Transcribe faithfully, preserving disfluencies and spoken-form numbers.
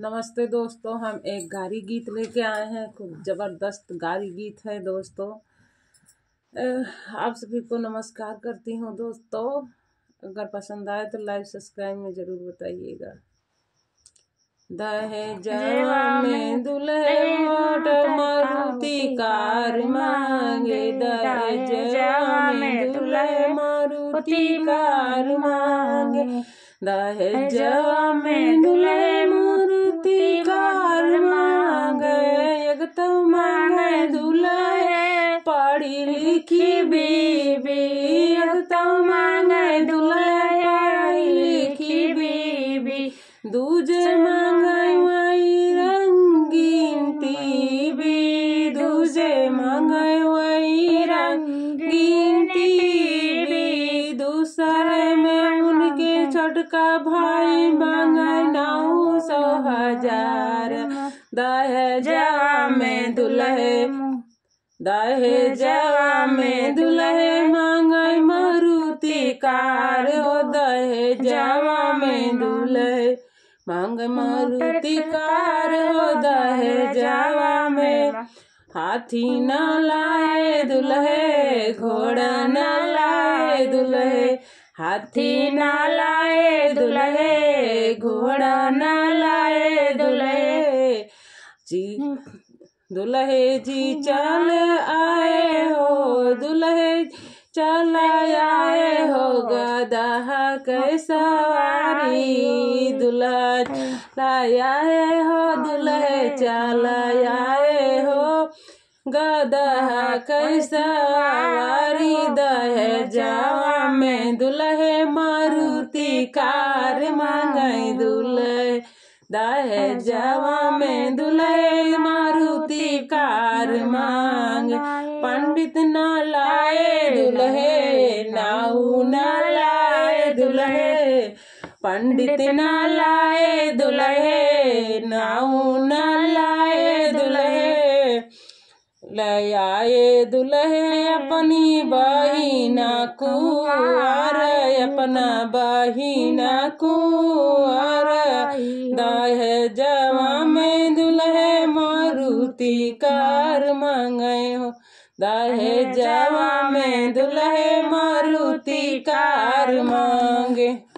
नमस्ते दोस्तों, हम एक गारी गीत लेके आए हैं। खूब जबरदस्त गारी गीत है दोस्तों। अ, आप सभी को नमस्कार करती हूँ दोस्तों। अगर पसंद आए तो like subscribe में जरूर बताइएगा। दहेजवा में दुल्हे मोट मारुति कार मांगे, दहेजवा में दुल्हे मारुति कार मांगे, दहेजवा में दुल्हे मारुति कार मांगे। एक तो मांगे दुल्हे पढ़ी लिखी बीबी, एक तो मांगे दुल्हे पढ़ी लिखी बीबी, दूजे मांगे वही रंगीन टीवी, दूजे मांगे वही रंगीन टीवी। दूसरे में उनके छोटका भाई मांगे नौ सौ हजार। दहेजवा में दुल्हे, दहेजवा में दुल्हे मांगे मारुति कार हो, दहेजवा में दुल्हे मांगे मारुति कार हो, दहेजवा में हाथी ना लाए दुल्हे, घोड़ा ना लाए दुल्हे, हाथी ना लाए दुल्हे, घोड़ा ना लाए दुल्हे। जी, दुल्हे जी चल आए हो, दुल्हे चल आए हो, गदहा के सवारी। दुल्हा चल आए हो, दुल्हे चल आए हो, गदहा के सवारी। दहेजवा में दुल्हे मारुति कार मांगे दुल्हे, दहेजवा में दुल्हे मारुति कार मांगे। पंडित ना लाए दुल्हे, नाऊ ना लाए दुल्हे, पंडित ना लाए दुल्हे, नाऊ ना लाए दुल्हे। ले आए दुल्हे अपनी बहिना कुंवर, अपना बहिना कुंवर। दहेजवा में दुल्हे मारुति कार मांगे हो, दहेजवा में दुल्हे मारुति कार मांगे।